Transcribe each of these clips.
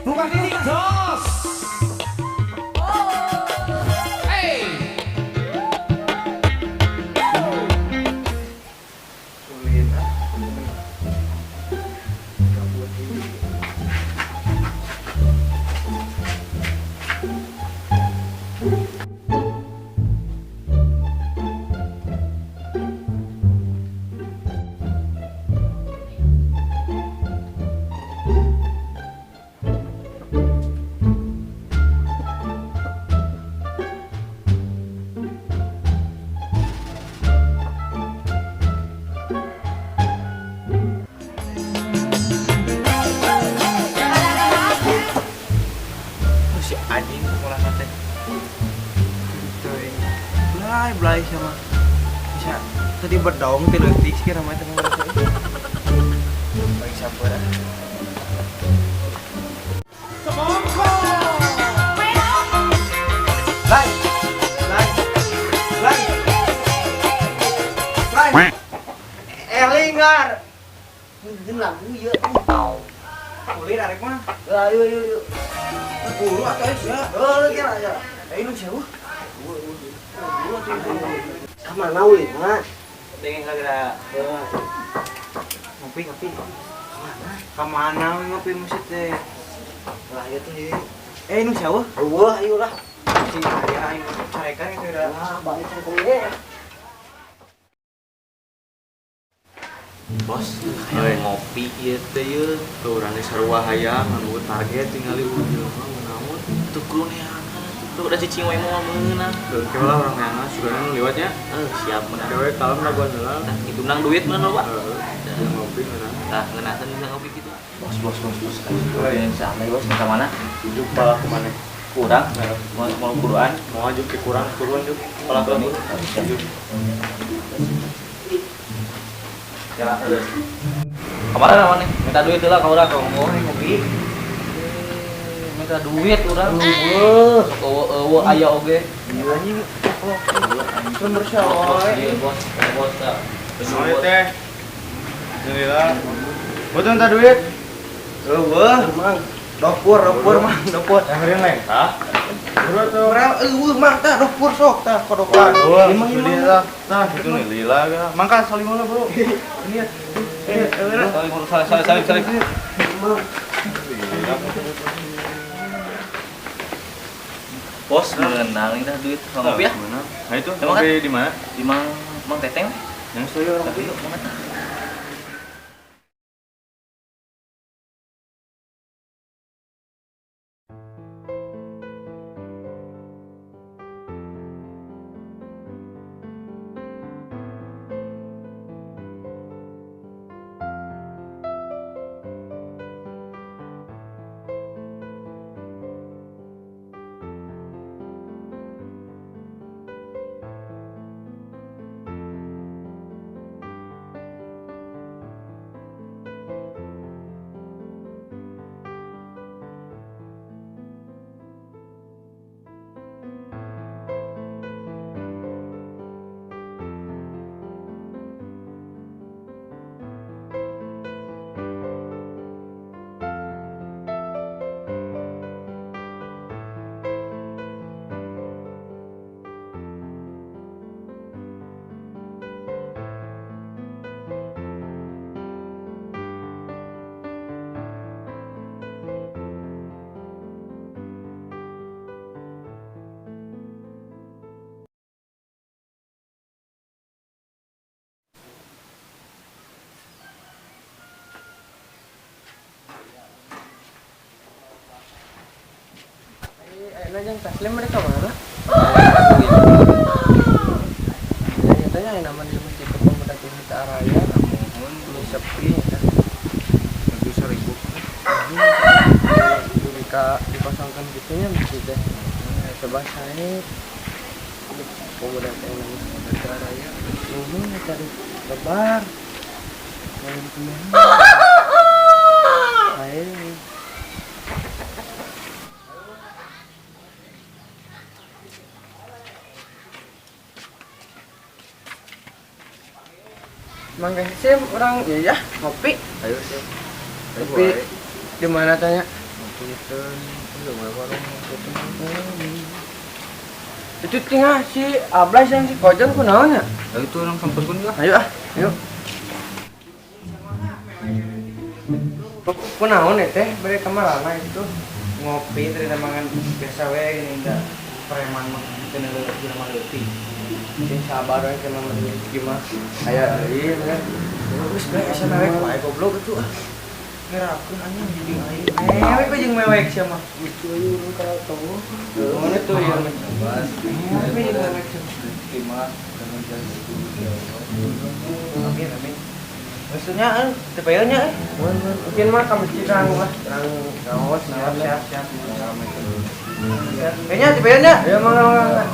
Bukan ini jos. Hey. Sulit ah. Gabut ini. Oh, si anjing sekolah teh. Teuing. Belai belai sama. Bisa tadi bedong ti leutik sih namanya teh ngurus. Baik sabar ah. Semongko. Lai. Lai. Lai. Lai. Elingar. Mungkin lagu ya. Kulit arek mah. Ayo ayo ayo. Buru atuh sia. Oh, kira ya. Eh nu jauh. Buru atuh itu. Kemana ulin mah? Pengen kagak Ngopi ngopi. Kemana? Kamana ngopi musik teh? Lah ya tuh. Eh nu jauh. Wah, ayo lah. Si aya aing carekan itu udah. Wah, balik cangkongnya. Bos, hayang ngopi ieu teh ieu. Tuh urang ge sarua hayang anu target tingali jelema naon. Tuh kudu neangan tuh udah cicing we moal meunang. Ke lah urang neangan sugana nu liwatnya. Eh, siap meunang. Dewe kalem laguan heula. Tah, itu menang duit meunang loba. Heeh. Ngopi meunang. Tah, ngeunaheun bisa ngopi gitu. Bos, bos, bos, bos. Oi. Sampai bos ka mana? Juk pala ku maneh. Kurang. Mau mau kuruan. Mau juk ke kurang turun juk pala ku maneh. Juk. Ya, terus. Kemarin apa nih? Minta duit lah ka urang ngomong ngopi. Minta duit urang. Eueuh. Sok eueuh aya oge. Anjing. Sumber Bos, wae. bos, bos, tah. Soalnya teh. Alhamdulillah. Butuh minta duit. Eueuh. Mang. Dopur, dopur mah, dopur. Yang ngeureun lain tah. Buru tuh. Rel eueuh mah tah dopur sok tah kodokan. Wah, Lima lima. lila. Tah, itu nih lila ga. Mangka saling lah, Bro. Ini ya. Eh, Salim, salim, salim, salim. Mang. Bos, mengenang dah duit ngopi ya. Nah itu, Emang kan? ngopi di mana? Di Mang Mang Teteng. Yang saya orang Tapi yuk, mana? Ayeuna jeung Taslim mereka mana? Tanya-tanya ayeuna mah di Masjid Pemuda Cinta Raya, Mohon nu sepi eta. Itu 1000. Dugi ka dikosongkeun kitu nya masjid teh. Coba sae pemuda teh nama Cinta Raya. Nuhun eta lebar. Lain kumaha. Sae. Mangga sim orang ya ya ngopi. Ayo sih. Ngopi di mana tanya? Ngopi Itu tinggal si Ablay yang si Kojon kunaon nya? Ya itu orang sampeurkeun lah. Ayo ah, ayo. Kunaon teh bere kamarana itu? Ngopi tadi mangan biasa we ini enggak preman mah teu guna mah leutik. Sing sabar we kana mah rezeki mah. Aya deui kan. Geus bae asa mewek wae goblok itu ah. Ngerakeun anjing jadi aing. Mewek we jeung mewek sia mah. Itu aja urang ka tong. Mana tuh yang mencoba? Mewek jeung mewek sia. Rezeki mah dengan jalan itu ya Allah. Amin amin. Maksudnya teu payeun nya. Mungkin mah ka masjid terang lah, terang kaos Siap siap siap. Kayaknya teu payeun nya. Ayo mangga mangga.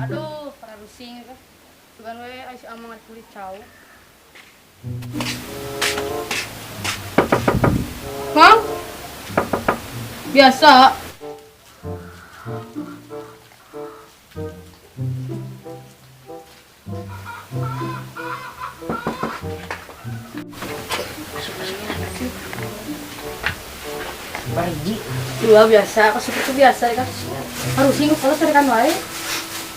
Aduh, para rusing itu. Bukan we ai si amang kulit cau. Mang? Biasa. Barji. Dua biasa, aku seperti biasa ya kan. Harusing kalau tarikan wae.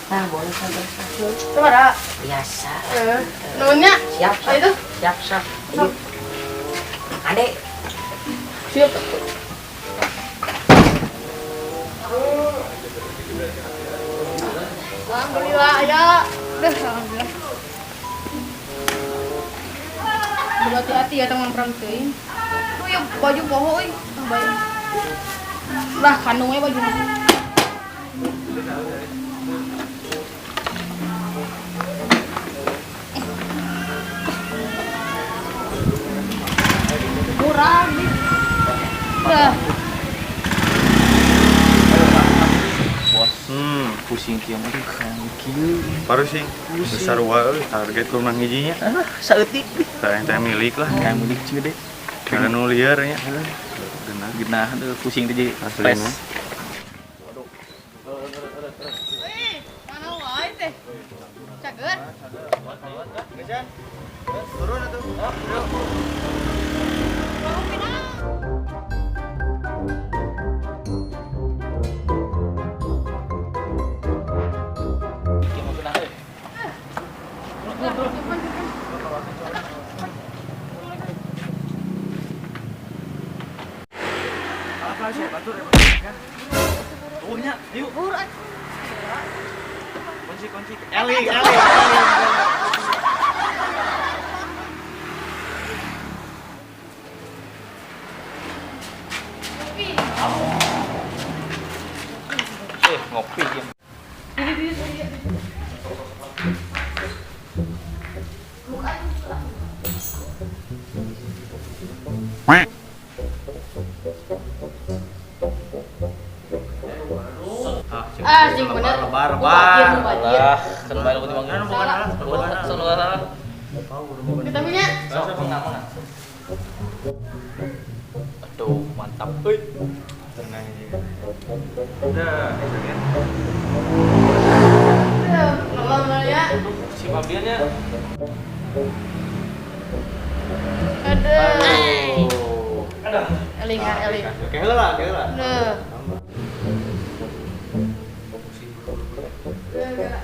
Nah, boleh sampai satu. Coba dah. Biasa. Nuhunnya. Siap, Ayo siap. tuh. Siap, siap. Ayo. Adek. Siap. Alhamdulillah ya. Duh, alhamdulillah. Berhati-hati ya teman perang teuing. Tuh ya baju poho euy. Ah, bae. Lah kandungnya baju. Murah nih. Udah. Bos, pusing kieu mah hayang kieu. Baru sih besar wae target kurang hijinya. Ah, saeutik. Tah teh milik lah. Kayak milik cuy deh. Karena nu liar nya. Genah, genah aduh pusing teh jadi Asli, stres. mah. Eh, mana wae teh? Cager. Turun atuh. Kieu mah genah euy. Tuhnya, yuk. Kunci kunci. Eli Eli Eli. Ngopi kieu. Ah, sing bener. Lebar, Mubajir, lebar. mubajir. Lah, kan bae lu dimanggil. Salah. Salah. Kita punya. Sok, mangga, mangga. Aduh, mantap euy. Tenang aja. Udah, itu kan. Aduh, ngomong ya. Si Fabian nya. Aduh. Aduh. Eling, ah, eling. Oke lah, oke lah. Aduh. Aduh.